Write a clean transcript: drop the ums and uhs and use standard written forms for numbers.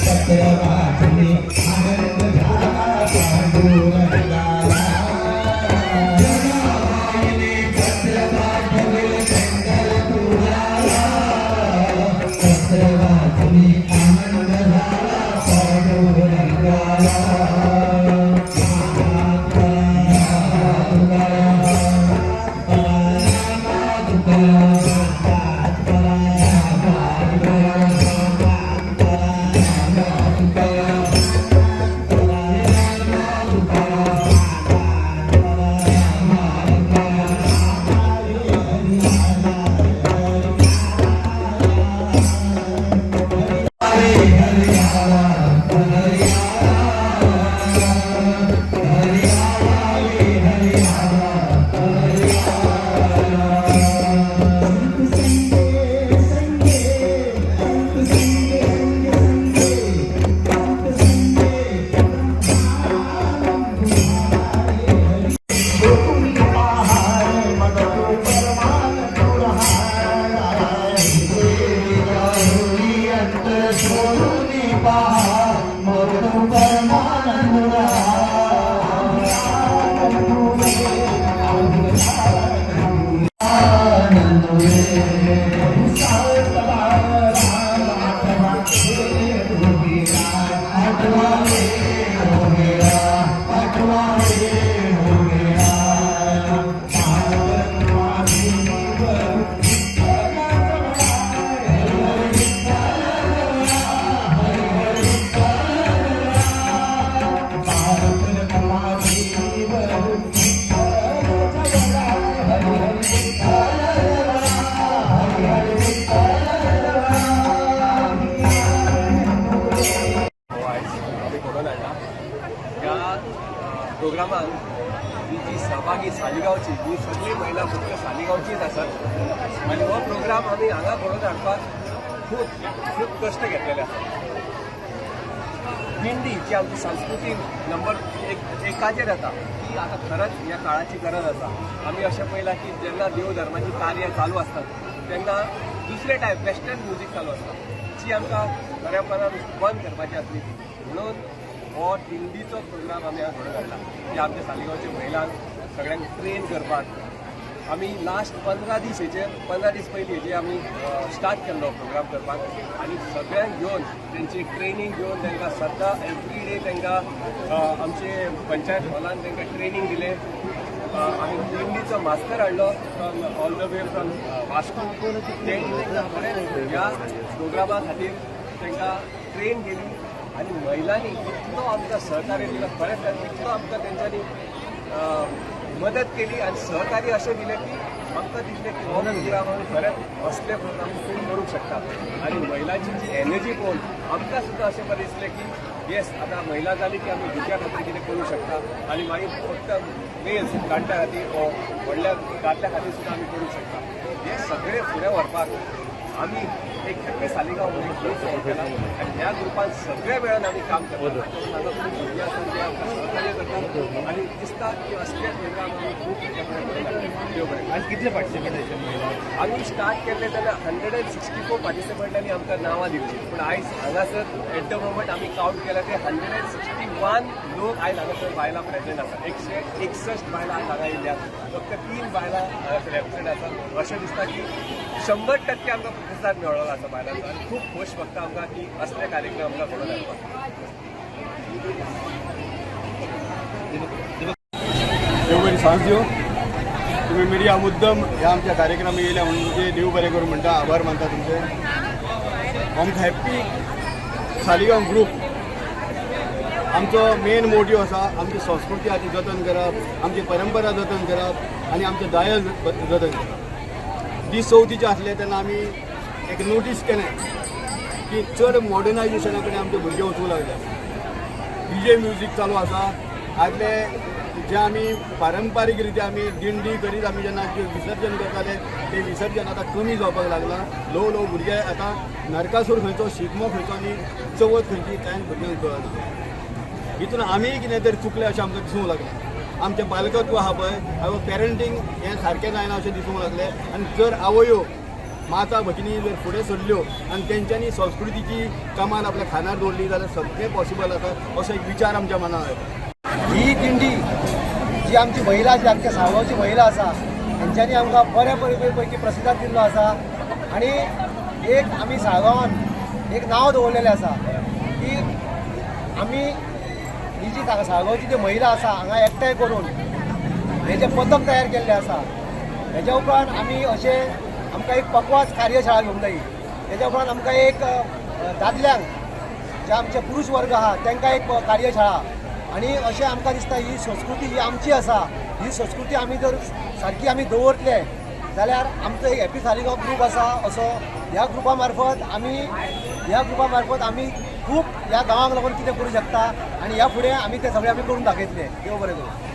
पत्र वाचली आनंद झाला पांडुरंगाला. जनाबाईने पत्र पाठविले पंढरपुराला. पत्र वाचली आनंद झाला पांडुरंगाला. तुकाराम, तुकाराम, तुकाराम, संगे संगे संत संगे संगे संत संगे शोधून पहाय मग तू परमानंद अंतर शोधून पहा मग तू परमानंद. हो, आयज आमी घडोवन हाडला. ह्या प्रोग्रामान ही जी सहभागी सालिगांवची, ही सगळी महिला फक्त सालिगांवचीच आसात आनी हो प्रोग्राम आमी हांगा घडोवन हाडपाक खूब खूब कश्ट घेतलेले आसात. दिंडी जी आमची संस्कृती नंबर एक एकाचेर येता, ती आतां खरंच ह्या काळाची गरज आसा. आमी अशें पळयलां की जेन्ना देव धर्माची कार्य चालू आसतात तेन्ना दुसरे टायप वेस्टर्न म्युजीक चालू आसता, जी आमकां खऱ्यापणान बंद करपाची आसली. म्हणून हो दिंडीचो प्रोग्राम आमी आज घडोवन हाडला की आमच्या सालिगांवच्या महिलांक सगळ्यांक ट्रेन करपाक. आमी लास्ट 15 दीस हेचेर, 15 दीस पयलीं हेजे आमी स्टार्ट केल्लो प्रोग्राम करपाक आनी सगळ्यांक घेवन तेंची ट्रेनींग घेवन तांकां सद्दां एवरी डे तांकां आमचे पंचायत हॉलान तांकां ट्रेनींग दिलें. आमी दिंडीचो मास्तर हाडलो from all the way from Vasco. तेणी तांकां खरेंच ह्या प्रोग्रामा खातीर तांकां ट्रेन केली आनी महिलांनी इतलो आमकां सहकार्य दिलो, खरेंच इतलो आमकां तेंच्यांनी मदत केली आनी सहकार्य अशें दिलें की आमकां दिसलें की हो प्रोग्राम आमी खरेंच असले प्रोग्राम खूब करूंक शकता. आनी महिलांची जी एनर्जी पळोवन आमकां सुद्दां अशें बरें दिसलें की येस, आतां महिला जाली की आमी भुरग्यां खातीर कितें करूंक शकता आनी मागीर फक्त मेल्स जाणट्या खातीर वो व्हडल्या दादल्या खातीर सुद्दां आमी करूंक शकता. हे सगळें फुडें व्हरपाक आमी एक हॅप्पी सालिगांव म्हणून एक ग्रूप फॉर्म केला आनी ह्या ग्रुपान सगळे मेळून आमी काम करतात. हांगा खूब भुरगीं आसात जे आमकां सहकार्य करतात आनी दिसता की असले प्रोग्राम आमी खूब हेच्या फुडें करूंक. देव बरें. आज कितले पार्टिसिपेंट आशिल्ले महिला? आमी स्टार्ट केल्ले तेन्ना 164 पार्टिसिपंटांनी आमकां नांवां दिल्ली, पूण आयज हांगासर एट the moment आमी कावंट केल्या ते 161 लोक आयज हांगासर बायलां प्रेझेंट आसा. 161 बायलां आयज हांगा येयल्या. फक्त तीन बायलां हांगासर एबसेंट आसा. अशें दिसता की 100% आमकां प्रतिसाद मेळ्ळो आसा बायलांचो आनी खूब खोश भोगता आमकां की असले कार्यक्रम आमकां घडोवन हाडपाक. देव बरी सांज दिवं. तुम्ही मिडिया मुद्दम ह्या आमच्या कार्यक्रमात येयल्या म्हणून तुमचे देव बरें करूं म्हणटा, आभार मानता तुमचे. आमकां हॅप्पी सालिगांव ग्रूप, आमचो मेन मोटीव आसा आमची संस्कृती आहा ती जतन करप, आमची परंपरा जतन करप आनी आमचें दायज जतन करप. दीस चवथीचे आसले तेन्ना आमी एक नोटीस केलें की चड मॉडर्नायजेशना कडेन आमचे भुरगे वचूंक लागले. डीजे म्युजीक चालू आसा. आदले जे आमी पारंपारीक रित्या आमी दिंडी करीत आमी जेन्ना विसर्जन करताले, ते विसर्जन आतां कमी जावपाक लागलां. ल्हव ल्हव भुरगे आतां नरकासूर खंयचो, शिगमो खंयचो आनी चवथ खंयची कांय भुरग्यांक कळना. हितून आमी कितें तरी चुकले अशें आमकां दिसूंक लागलें. आमचें पालकत्व आहा पळय, हांव पॅरंटींग हें सारकें जायना अशें दिसूंक लागलें. आनी जर आवयो माता भगिनी जर फुडें सरल्यो आनी तेंच्यांनी संस्कृतीची कमान आपल्या खांदार दवरली जाल्यार सगळें पॉसिबल आसा असो एक विचार आमच्या मनात येता. ही दिंडी जी आमची महिला, जी आमच्या साळगांवची महिला आसा, तेंच्यांनी आमकां बऱ्या पैकी प्रतिसाद दिल्लो आसा. आनी एक आमी साळगांवान एक नांव दवरलेलें आसा की आमी ही जी साळगांवची जी महिला आसा हांगा एकठांय करून हे जे पथक तयार केल्लें आसा, हेज्या उपरांत आमी अशें आमकां एक पकवाज कार्यशाळा घेवंक जायी. तेज्या उपरांत आमकां एक दादल्यांक जे आमचे पुरुश वर्ग आहा तांकां एक कार्यशाळा. आनी अशें आमकां दिसता ही संस्कृती ही आमची आसा, ही संस्कृती आमी जर सारकी आमी दवरतले जाल्यार आमचो एक हॅपी सालिगांव ग्रूप आसा असो, ह्या ग्रुपा मार्फत आमी खूब ह्या गांवाक लागून कितें करूं शकता आनी ह्या फुडें आमी तें सगळें आमी करून दाखयतले. देव बरें करूं.